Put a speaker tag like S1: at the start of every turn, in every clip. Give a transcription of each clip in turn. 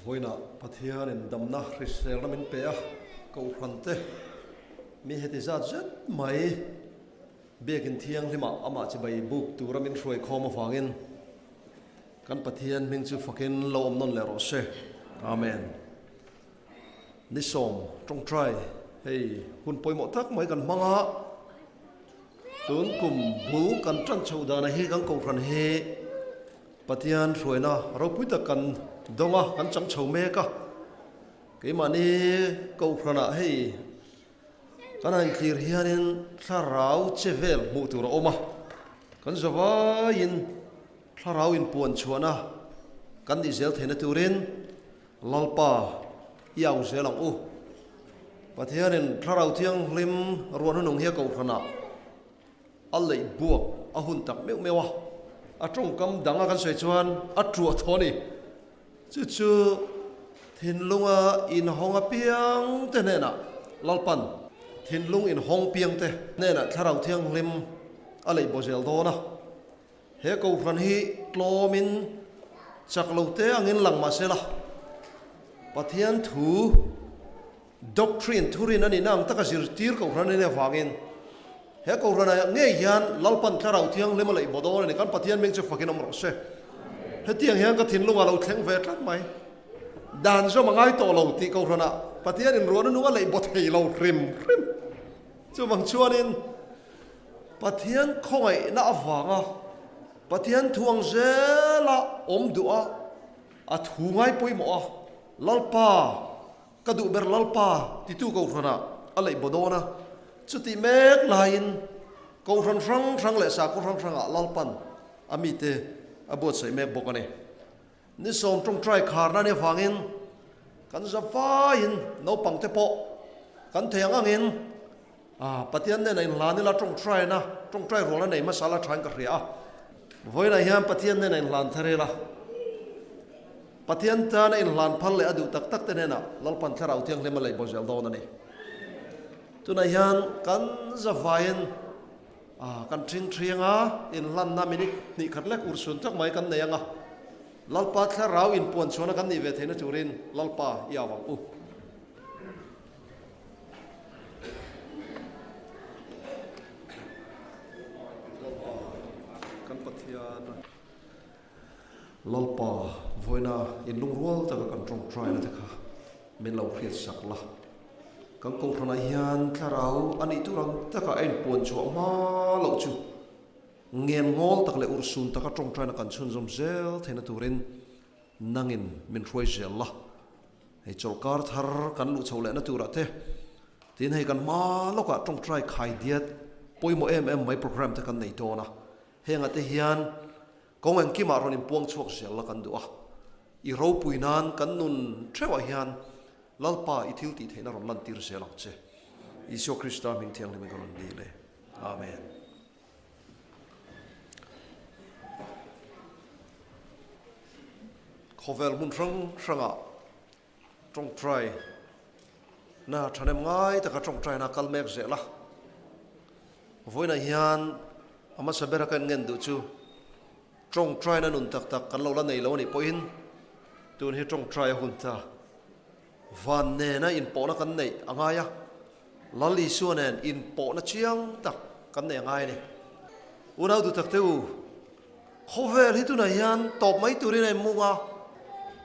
S1: Vawiinah Pathianin damna hriselna min pe a, Kohhrante mi heti zat zet mai Biakin Thianghlimah amah chibai buk tura min hruai khawm avangin kan Pathian hming chu fakin lo awm nawn leh rawh se. Amen. Ni sawm tawngtai hei hun pawimawh tak mai kan hmang a, tun kum bul kan tan chhoh dana hi kan kohhran hi Pathian hruaina ropui tak kan dawng a, kan chang chho mek a, keimahni kohhranah hei kan han thlir hianin thlarau che vel hmuh tur a awm a, kan zavaiin thlarau inpuan chhuahna kan nih zel theihna turin Lalpa i au zel ang u. Pathianin thlarau thianghlim ruah hnunung hi a kohhranah a leih buak a hun tak meuh meuh a, a tawngkam danga kan sawi chuan a tuah thaw a ni. Chu chu thinlunga inhawng apiang te hnenah Lalpan thinlung inhawng piang te hnenah Thlarau Thianghlim a leih baw zel dawn a. He kohhran hi tlawmin chak lo te angin lang mah se la, Pathian thu Doctrine, thurin a nihna ang taka zirtir kohhran a nih avangin he kohhranah ngei hian Lalpan Thlarau Thianghlim a leih baw dawn a ni. Kan Pathian hming chu fakin awm rawh se. Hetiang hian ka thinlungah lo thleng ve tlat mai. Dan zawm a ngai tawh lo tih kohhranah Pathian inruahna nung a leih baw thei lo hrim hrim. Chuvang chuanin Pathian khawngaihna avanga Pathian thu ang zela awm duh a, a thu ngai pawimawh a, Lalpa, Ka duh ber Lalpa titu Kohhranah a leih baw dawn a, chutih mek laiin Kohhran hrang hrang leh sakhaw hrang hrangah Lalpan a mite a buatsaih mek bawk a ni. Ni sawm tawngtai kharna nih avangin kan za vaiin naupangte pawh kan thei ang angin Pathian nena inhlan ila tawngtaina, tawngtai rual a nei hmasa la thain ka hria a. Vawiinah hian Pathian nena inhlan thar ila, Pathian tana inhlan phal leh a duh tak tak te hnenah Lalpan Thlarau Thianghlim a leih baw zel dawn a ni. Tunah hian kan zavaiin kan thing thiang a, inhlanna minute hnih khat lek urhsun tak mai kan nei ang a, Lalpa Thlarau inpuan chhuahna kan nih ve theihna turin Lalpa i au ang u. Lalpa kan Pathian Lalpa vawiina inlungrual taka kan tawngtaina te kha min lo hriat sak la. Kan kohhranah hian thlarau a nih tur ang taka a inpuan chhuah hma loh chu ngen ngawl tak leh urhsun taka tawngtaina kan chhunzawm zel theihna turin nangin min hruai zel la. Hei chawlhkar thar kan luh chho lehna turah te tin hei kan hma lawkah tawngtai khai diat pawimawh em em mai program te kan nei dawn a, hengah te hian kawng engkimah rawn inpuang chhuak zel la kan duh a, i ropui nan kan nun theuhah hian Lalpa i thil tih theihna rawn lantir zel ang che. Isua Krista hming thianghlimin ka rawn dil e. Amen. Khawvel hmun hrang hrangah tawngtai na thahnem ngai taka tawngtaina kal mek zel a. Vawiinah hian a hmasa bera ka inngen duh chu tawngtaina nun tak tak kan lo la nei lo a nih pawhin tun hi tawngtai a hun ta. Van nena inpawhna kan neih a ngai a, Lal Isua nen inpawhna chiang tak kan neih a ngai a ni. Unau duhtak te u, khawvel hi tunah hian tawp mai turin a inmung a,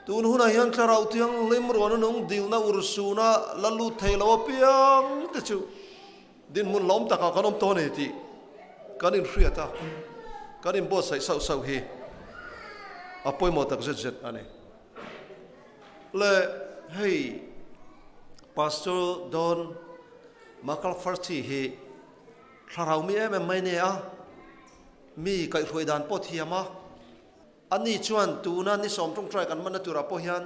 S1: tun hunah hian Thlarau Thianghlim ruahna nung dilna ursuna la lut thei lo apiang te chu dinhmun hlawm takah kan awm tawh a ni tih kan inhriat a, kan inbuatsaih sauh sauh hi a pawimawh tak zet zet a ni. Le hei Pastor Don McCafferty hi thlarau mi em em mai nia a, mi kaihhruai dan pawh thiam a, ani chuan tuna ni sawm tawngtai kan hmanna turah pawh hian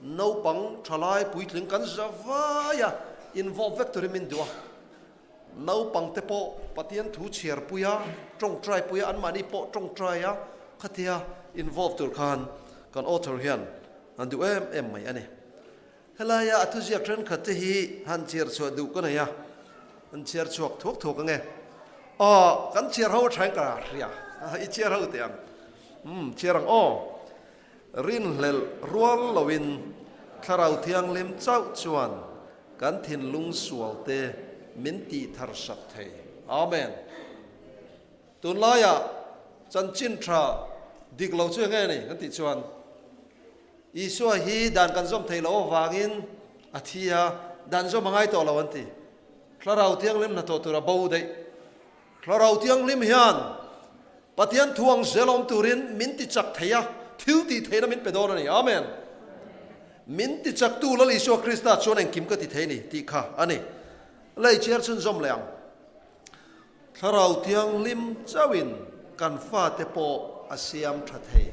S1: naupang thalai puitling kan za vai a, involve vek turin min duh a, naupang te pawh Pathian thu chhiar pui a, tawngtai pui a, anmahni pawh tawngtai a, khatia involve tur khan kan author hian an duh em em mai a ni. Helaia a thuziak thenkhat te hi han chhiar chhuah duh ka nei a, an chhiar chhuak thuak thuak ange. Aw, kan chhiar ho a thain ka hria, i chhiar ho teh ang. Umm, chhiar ang aw. Rinhlelh rual loin. Thlarau Thianghlim chauh chuan kan thinlung sualte min tihthar sak thei. Amen. Tunlaiah chanchin tha dik lo chu enge ni kan tih chuan Isua hi dan kan zawm theih loh avangin a thi a, dan zawm a ngai tawh lo an ti. Thlarau Thianghlim hnathawh tur a bo daih. Thlarau Thianghlim hian Pathian thu ang zel awm turin min ti chak thei a, thil tih theihna min pe dawn a ni. Amen. Min ti chaktu Lal Isua Krista chuan engkim ka ti thei ni tih kha a ni. Lei chhiar chhunzawm leh ang. Thlarau Thianghlim chauhin kan fate pawh a siam tha thei.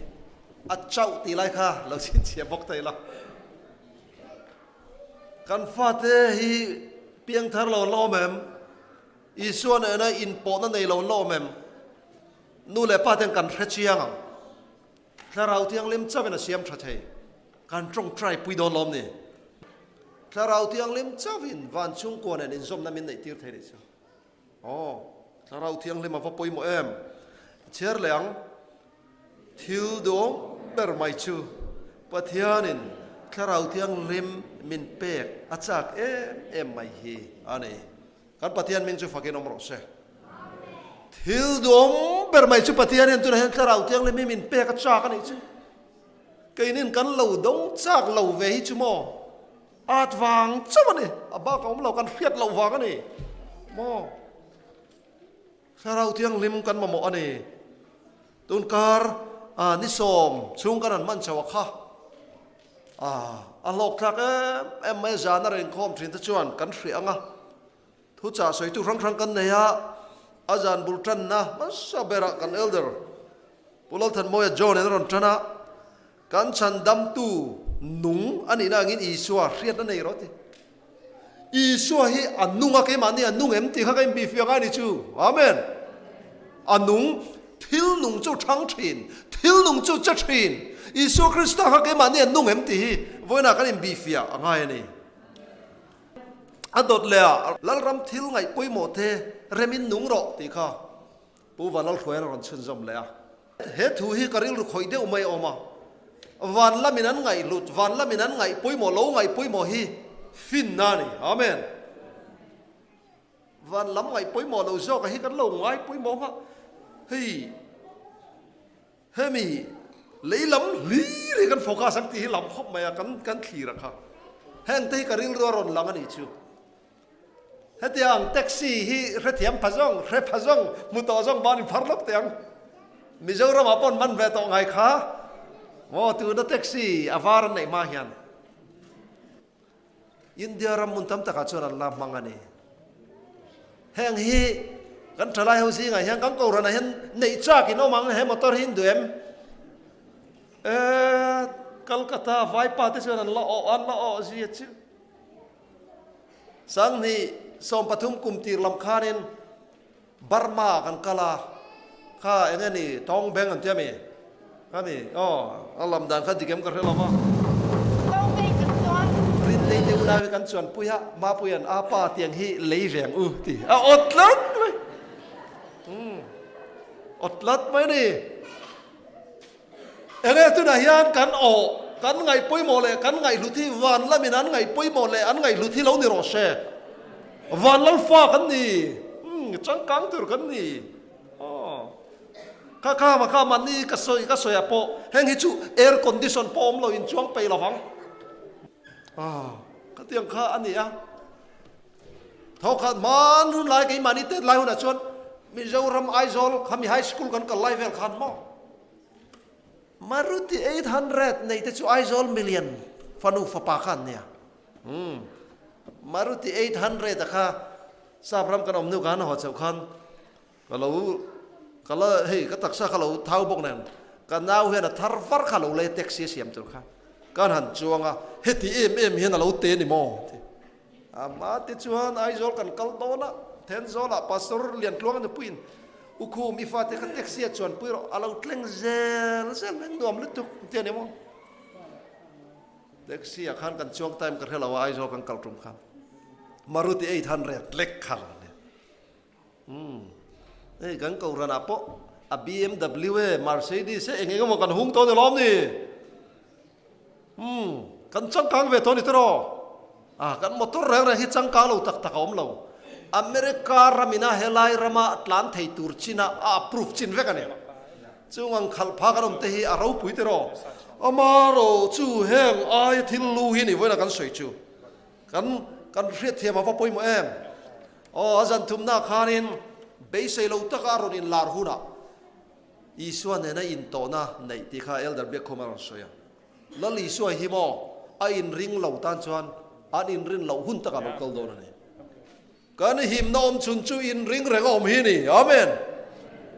S1: A chauh tih lai kha lo chhinchhiah bawk ta ila. Kan fate hi piangthar lo an la awm em? Isua nena inpawhna nei lo an la awm em? Nu leh pa ten kan hre chiang ang. Thlarau Thianghlim chauhin a siam tha thei. Kan tawngtai pui dawn lawm ni. Thlarau Thianghlim chauhin van chhungkua nen inzawmna min neih tir thei nih chu. Aw, Thlarau Thianghlim a va pawimawh em? Chhiar leh ang. Thil duhawm ber mai chu Pathianin Thlarau Thianghlim min pek a chak em em mai hi a ni. Kan Pathian hming chu fakin awm rawh se. Thil duhawm ber mai chu Pathian hian tunah hian Thlarau Thianghlim hi min pek a chak a nih chu. Keinin kan lo dawng chak lo ve hi chu maw? At vang chauh a ni. A bak a awm lo, kan hriat loh vang a ni maw? Thlarau Thianghlim kan mamawh a ni. Tunkar ni sawm chhung kan han hman chho a kha. A hlawk thlak em em mai a, zan a rengkhawm thin te chuan kan hrih ang a. Thuchah sawitu hrang hrang kan nei a, a zan bul tanna hmasa berah kan Elder Pu Lalthanmawia John in a rawn tan a, Kan chhandamtu nung a nihna angin Isua hriatna nei rawh ti. Isua hi a nung a, keimahni a nung em tih kha ka inbihfiah ngai ni chu. Amen. A nung, thil nung chu thang thin, thil nung chu che thin. Isua Krista kha keimahni a nung em tih hi vawiinah kan inbihfiah a ngai a ni. A dawt leh a, Lalram thil ngaih pawimawh te remin nung rawh tih kha Pu Vanlalhruaia'n a rawn chhunzawm leh a. He thu hi ka rilru khawih deuh mai a awm a, van lamin an ngaihhlut, van lamin an ngaih pawimawh, lo ngaih pawimawh hi finna a ni. Amen. Van lam ngaih pawimawh lo zawka hi kan lo ngai pawimawh ang a, hei hemi lei lam hlir hi kan focus ang tih hi lam khawp mai a, kan kan thlir a kha. Heng te hi ka rilru a rawn lang a nih chu. Hetiang taxi hi hrethiam pha zawng, hre pha zawng, hmu tawh zawng ban in phar lawk teh ang. Mizoramah pawh an man ve tawh ngai kha. Maw tuna taxi a var an neih hma hian India ram hmun tam takah chuan an la hmang a ni. Heng hi kan thalai ho zingah hian kan kohhranah hian neih chak in awm ang he motor hi in duh em? Eh, Kolkata vaipa te chuan an la awh an la awh zia chu. Sanghnih 13 kum tir lam khanin Burma kan kal a, kha eng nge ni Tawng Beng an ti a mi? Kha mi aw a lam dan kha dik em ka hre lo va.
S2: Tawng Beng kan chuan.
S1: Rintei te unau hi kan chuan pui a, Mapuia'n a pa tiang hi lei veng u ti a awt tlat mai. Umm awt tlat mai a ni. Enge tunah hian kan awh, kan ngaih pawimawh leh kan ngaihhlut hi van lamin an ngaih pawimawh leh an ngaihhlut hi lo ni rawh se. Van lalfa kan ni, umm changkang tur kan ni. Aw. Kha kha ma kha mahni ka sawi ka sawi ah pawh heng hi chu air condition pawh awm lo in chuang peih lovang. Aw, khatiang kha a ni a. Thawkhat hman hun lai keimahni tet lai hunah chuan Mizoram Aizawl khami high school kan kal lai vel khan maw Maruti 800 nei te chu Aizawl million fanu fapa kha an nia. Umm Maruti 800 a kha sap ram kan awm hnu khan a haw chauh khan ka lo ka la hei ka taksa kha lo thau bawk nen ka nau hian a thar var kha lo lei taxi a siam tur kha kan han chuang a heti em em hian a lo te ni maw ti. Amah te chuan Aizawl kan kal dawn a, Thenzawlah Pastor Liantluanga nupuiin U Khum i fate kha taxi a chuanpui rawh, a lo tleng zel zel mai, nuam lutuk ti a ni maw? Taxi ah khan kan chuang time ka hre lo a, Aizawl kan kal tum khan Maruti 800 lek kha lo nia. Umm hei kan kohhran ah pawh a BMW e Mercedes e eng eng emaw kan hung tawh ni lawm ni? Umm. Kan changkang ve tawh a ni tiraw? A, kan motor reng reng hi changkang lo tak tak a awm lo. America ramina helai rama tlan thei tur china a approve chin vek a ni. Chung ang khalh pha kan awm te hi a ropui tiraw? Amarawh chu heng aia thil lu hi ni vawiin a kan sawi chu. Kan kan hriatthiam a va pawimawh em? Aw, a zan thumna khanin beisei lo taka a rawn inlar hunah Isua nena intawhna neih tih kha Elder Biakkhum a rawn sawi a. Lal Isua hi maw a inring lo tan chuan an inrin loh hun takah lo kal dawn a ni. Kan himna awm chhun chu inring renga awm hi ni. Amen.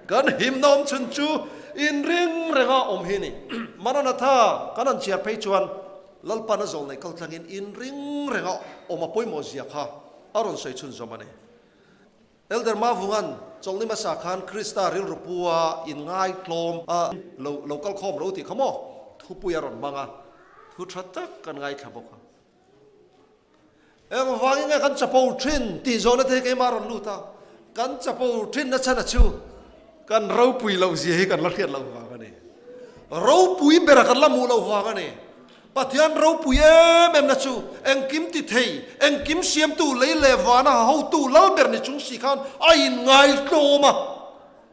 S1: Kan himna awm chhun chu inring renga awm hi ni. Maranatha kan han chhiar phei chuan Lalpan a zawlneih kal tlangin inring renga awm a pawimawh zia kha a rawn sawi chhunzawm a ni. Elder Mavungan chawlhni hmasa khan Krista rilru pua inngaitlawm a lo lo kal khawm ro tih kha maw thupui a rawn hmang a, thu tha tak kan ngaithla bawk a. Engvangin nge kan chapo thin tih zawhna te hi keimah a rawn lut a, kan chapo thin na chhan a chu kan ropui loh zia hi kan la hriat loh vang a ni. Ropui bera kan la hmuh loh vang a ni. Pathian ropui em em na chu engkim ti thei, engkim siamtu, lei leh vana ha hotu lal ber ni chung si khan a inngaitlawm a.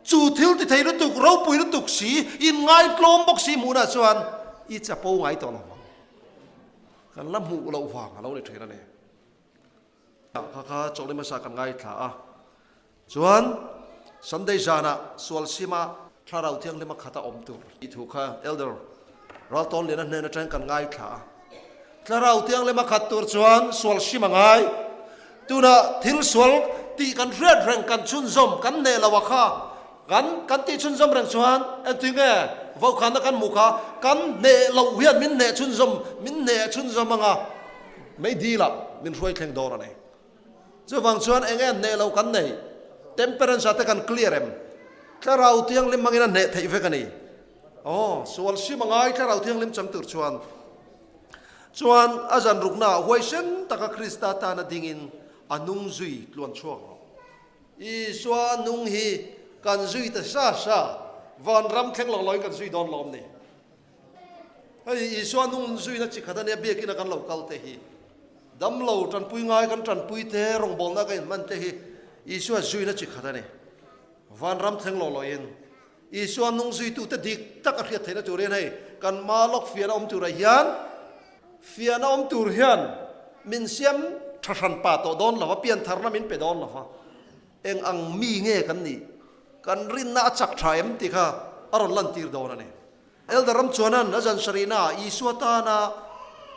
S1: Chu thil ti thei lutuk, ropui lutuk si, inngaitlawm bawk si hmuhnah chuan i chapo ngai tawh lo vang. Kan la hmuh loh vang a lo ni thin a ni. Kha kha chawlhni hmasa kan ngaithla a. Chuan Sunday zanah sual sima Thlarau Thianghlima khata awm tur tih thu kha Elder Raltawn Liana hnen atangin kan ngaithla a. Thlarau Thianghlima khat tur chuan sual sim a ngai. Tunah thil sual tih kan hriat reng kan chhunzawm kan hneh lo a kha kan kan tih chhunzawm reng chuan engtinge vaukhana kan hmuh kha kan hneh loh hian min hneh chhunzawm min hneh chhunzawm anga mei dilah min hruai thleng dawn a ni. Chuvang chuan eng nge hneh lo kan nei? Temperance ah te kan clear em? Thlarau Thianghlim hmangin a hneh theih vek a ni. Aw, sual sim a ngai Thlarau Thianghlim chang tur chuan. Chuan a zan rukna ah huaisen taka Krista tana dingin a nung zui tluan chhuak rawh. Isua nung hi kan zui ta sa sa, vanram thleng lo loin kan zui dawn lawm ni. Hei Isua nung zuina chi khat a nia biakina kan lo kal te hi. Damlo tanpui ngai kan tanpui te, rawngbawlna kan inhman te hi Isua zuina chi khat a ni. Vanram thleng lo loin Isua nung zuitute dik tak a hriat theihna turin hei kan ma lawk fiahna awm turah hian fiahna awm tur hian min siam tha hran pah tawh dawn lo va, piantharna min pe dawn lo va. Eng ang mi nge kan nih? Kan rinna a chak tha em tih kha a rawn lantir dawn a ni. Elder ram chuanan a zan sarihnaah Isua tana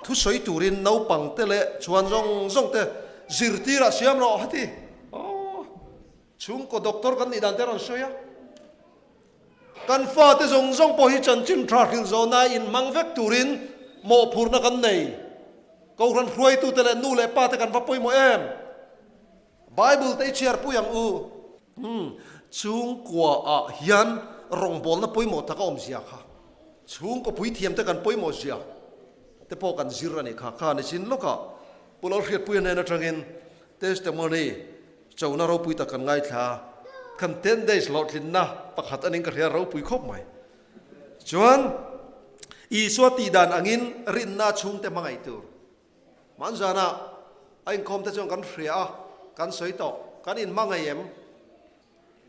S1: thusawi turin naupangte leh chhuan zawng zawngte zirtirah siam rawh a ti. Aw, chhungkaw doctor kan nih dan te a rawn sawi a. Kan fate zawng zawng pawh hi chanchin tha hrilh zawhna inhmang vek turin mawhphurhna kan nei. Kohhran hruaitute leh nu leh pate kan va pawimawh em? Bible te i chhiar pui ang u. Umm, chhungkua ah hian rawngbawlna pawimawh tak a awm zia kha. Chhungkaw puithiam te kan pawimawh zia te pawh kan zir a nih kha. Kha nichin lawkah Pu Lalhriatpuia hnen atangin testimony chona ropui tak kan ngaithla a, kan ten days hlawhtlinna pakhat a ning ka hria ropui khawp mai. Chuan Isua tihdan angin rinna chhungte hmangaih tur. Hmanzana a inkhawm te chuan kan hria a, kan sawi tawh. Kan inhmangaih em?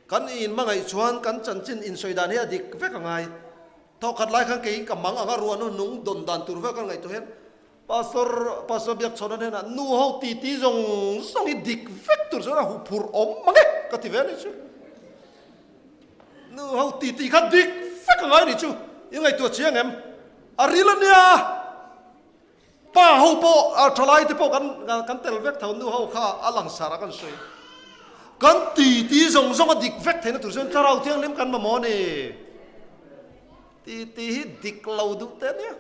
S1: Kan inhmangaih chuan kan chanchin insawi dan hi a dik vek a ngai. Thawkhat lai khan kei ka mang anga ruah nu nung dawn dan tur vek kan ngaihtuah hian Pastor Pastor Biakchhawna hnenah nu ho titi zawng zawng hi dik vek tur chuan a huphurh awm mang e ka ti ve a nih chu. Nu ho titi kha dik vek a ngai nih chu. I ngaihtuah chiang em? A ril a nia! Pa ho pawh a thalai te pawh kan kan tel vek tho nu ho kha a langsar a kan sawi. Kan ti ti zawng zawng a dik vek theihna tur chuan thlarau thianghlim kan mamawh a ni. Ti ti hi dik lo duh te ania.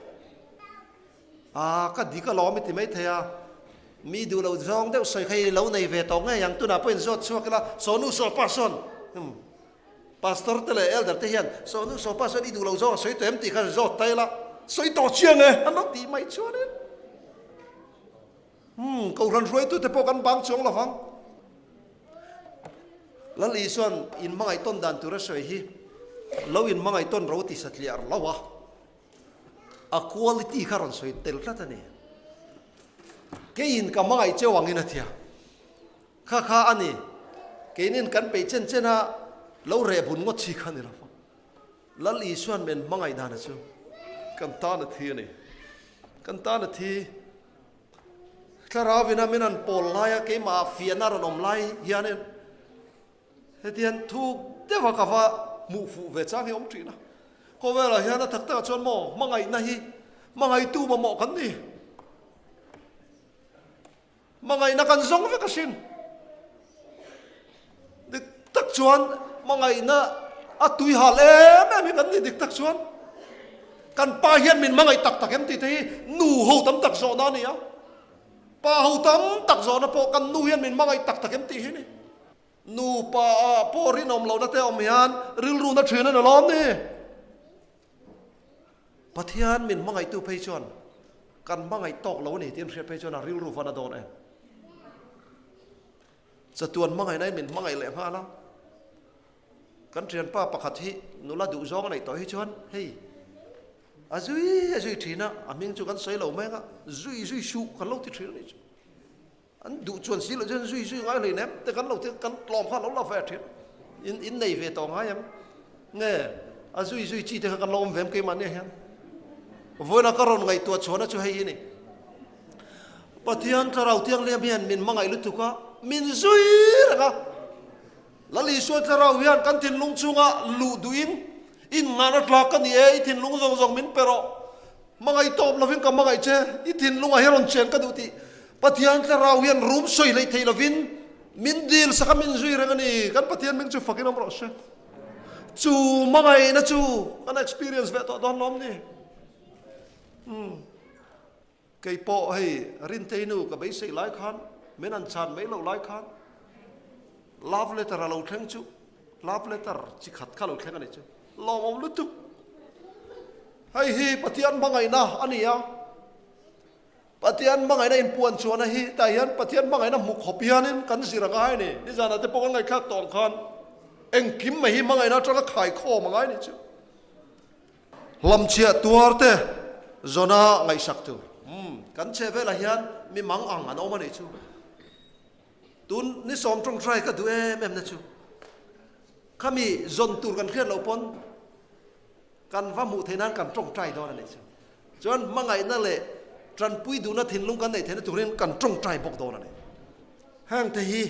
S1: A ka dik alawm i ti mai thei a. Mi duh lo zawng deuh sawi kha i lo nei ve tawh ngei ang tunah pawh inzawt chhuak ila saw nu saw pa sawn. Pastor te leh elder te hian saw nu saw pa sawn i duh lo zawng a sawi tawh em tih kha zawt ta ila sawi tawh chiang e an lo tih mai chuanin umm kohhran hruaitu te pawh kan bang chuang lo vang. Lal Isuan in hmangaih tawn dan tur a sawi hi lo in hmangaih tawn ro ti satliah lo a, a quality kha rawn sawi tel tlat a ni. Keiin ka hmangaih cheu angin a tia. Kha kha a ni. Keinin kan peih chen chen a lo reh bun ngawt chi kha a ni lo. Lal Isuan men hmangaih dana chu kan tan a thi a ni. Kan tan a thi. Thlarau ina min an pawl laia keimah ah fiahna rawn awm lai hianin hetiang thuk deuha ka va hmuh fuh ve chang hi a awm thin a. Khawvelah hian a tak takah chuan maw hmangaihna hi hmangaihtu mamawh kan ni. Hmangaihna kan zawng vek asin. Dik tak chuan hmangaihna a tui hal em em hi kan ni dik tak chuan. Kan pa hian min hmangaih tak tak em tih te hi nu ho tam tak zawhna a ni a. Pa ho tam tak zawhna pawh kan nu hian min hmangaih tak tak em tih hi ni. Nupa ah pawh rinawm lohna te awm hian rilru na thin a ni lawm ni. Pathian min hmangaihtu phei chuan kan hmangaih tawk lo a ni tih an hriat phei chuan a rilru van a dawn em? Chatuan hmangaihna in min hmangaih leh nghal a. Kan thianpa pakhat hi nula duh zawng a neih tawh hi chuan hei a zui a zui thin a, a hming chu kan sawi lo mek a, zui zui suh kan lo ti thin a nih chu. An duh chuan si loh chuan zui zui ngai hlei nem te kan lo ti kan tlawm kha lo la ve thin. In in nei ve tawh ngai em? Nge a zui zui chi te kha kan lo awm ve em keimah nia hian. Vawiina ka rawn ngaihtuah chhuahna chu hei hi ni. Pathian Thlarau Thianghlim hian min hmangaih lutuk a, min zui reng a. Lal Isua Thlarau hian kan thinlung chunga luh duhin innghahna tlak ka ni e, i thinlung zawng zawng min pe rawh. Hmangaih tawp lovin ka hmangaih che, i thinlungah hian rawn chen ka duh tih Pathian Thlarau hian rum sawi hleih theih lovin min dil sak a min zui reng a ni. Kan Pathian hming chu fakin awm rawh se. Chu hmangaihna chu kan experience ve tawh dawn lawm ni. Umm. Kei pawh hei Rintei nu ka beisei lai khan min an chhan mai loh lai khan love letter a lo thleng chu love letter chi khat kha lo thleng a ni chu. Lawmawm lutuk. Hei hi Pathian hmangaihna a ni a. Pathian hmangaihna inpuan chuana hi tah hian Pathian hmangaihna hmu khawp hianin kan zir a ngai a ni. Nizanah te pawh kan ngaihthlak tawh ang khan engkim mai hi hmangaihna atanga khaikhawm a ngai a ni chu. Hlamchhiah tuar te zawna ngaihsak tur. Umm kan chhe velah hian mi mang ang an awm a nih chu. Tun ni sawm tawngtai ka duh em em na chu khami zawn tur kan hriat loh pawn Kan va hmuh theih nan kan tawngtai dawn a nih chu. Chuan hmangaihna leh tanpui duhna thinlung kan neih theihna turin kan tawngtai bawk dawn a ni. Heng te hi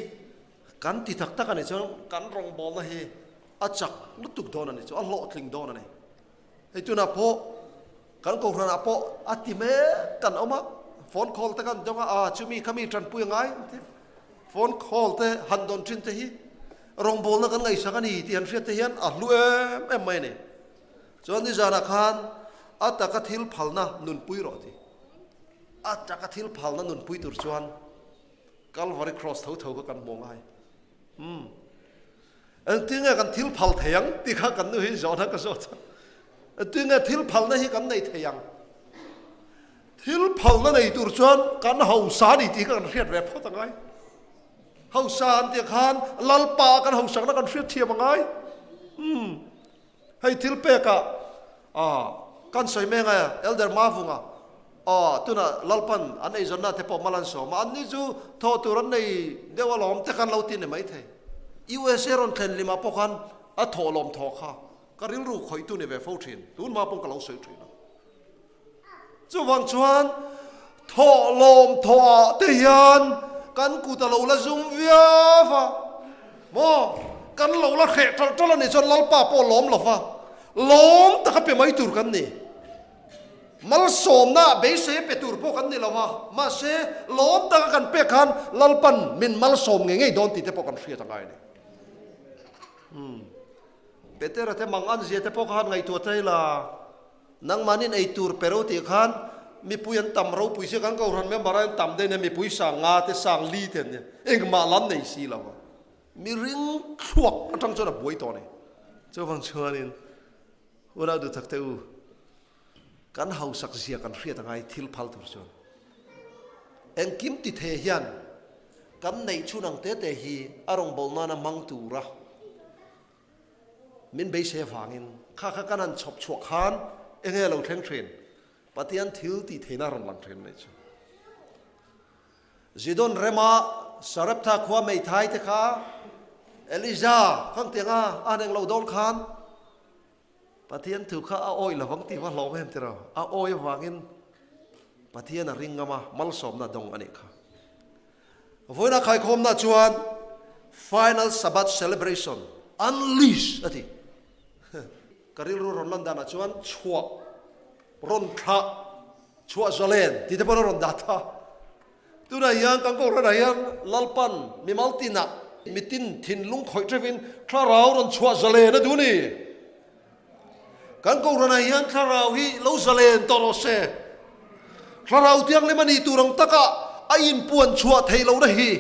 S1: kan ti tak tak a nih chuan kan rawngbawlna hi a chak lutuk dawn a nih chu, a hlawhtling dawn a ni. Hei tunah pawh kan kohhranah pawh a ti mek kan awm a, phone call te kan dawng a, aa chumi khami tanpui a ngai an ti. Phone call te han dawn thin te hi rawngbawlna kan ngaihsak a ni tih han hriat te hian a hlu em em mai a ni. Chuan nizanah khan a taka thil phalna nunpui rawh ti. A taka thil phalna nunpui tur chuan Calvary Cross tho tho kha kan hmu ngai. Umm. Engtin nge kan thil phal thei ang tih kha kan nu hi zawhna ka zawt a. Engtin nge thil phalna hi kan nei thei ang? Thil phalna nei tur chuan kan hausa a ni tih kha kan hriat ve phawt a ngai. Hausa an tih khan Lalpa kan hausakna kan hriat thiam a ngai. Umm. Hei thil pekah ah kan sawi mek a, Elder Mavunga ah tunah Lalpan an eizawnna te pawh mal an sawm a, anni chu thawh tur an nei deuh alawm te khan lo ti ni maithei. USA rawn thlen limah pawh khan a thawh lawm thawh kha ka rilru khawihtu ni ve fo thin, tunhma pawh ka lo sawi thin a. Chuvang chuan thawh lawm thawhah te hian kan kut a lo la zum viau va, maw? Kan lo la hreh ṭalh ṭalh a nih chuan Lalpa pawh lawm lo va, lawm taka pe mai tur kan ni. Malsawmna beisei pe tur pawh kan ni lo va, mahse lawm taka kan pek khan Lalpan min malsawm ngei ngei dawn tih te pawh kan hriat a ngai a ni. Umm. Petera te mang an zia te pawh khan ngaihtuah ta ila. Nangmanin ei tur pe ro tih khan mipui an tam ropui sia kan kohhran member an tam daih nia mipui sang nga te sang li te an nia engmah lam nei si lo a miring thluak atang chuan a buai tawh a ni. Chuvang chuanin unau duhtak te u kan hausak zia kan hriat angai thil phal tur chuan engkim ti the hian kan neih chhun ang te te hi a rawngbawlh nana hmang tura Min beisei avangin kha kha kan han chhawp chhuah khan enge lo thleng thin? Pathian thil tih theihna a rawn lang thin mai chu. Zidon rema Sareptha khua hmeithai te kha Elija khang tianga a han englo dawn khan Pathian thu kha a awi lovang tih va hlawm em tiraw? A awi avangin Pathian a ring ngam a, malsawmna dawng a nih kha. Vawiina khaikhawmna chuan Final Sabbath Celebration Unleash a ti. Ka rilru rawn lan danah chuan chhuah rawn thlah, chhuah zalen tih te pawh a rawn dah ta. Tunah hian kan kohhranah hian Lalpan mimal tinah mitin thinlung khawih teuhin thlarau rawn chhuah zalen a duh a ni. Kan kohhranah hian thlarau hi lo zalen tawh rawh se. Thlarau thianghlim a nih tur ang taka a inpuan chhuah theih lohna hi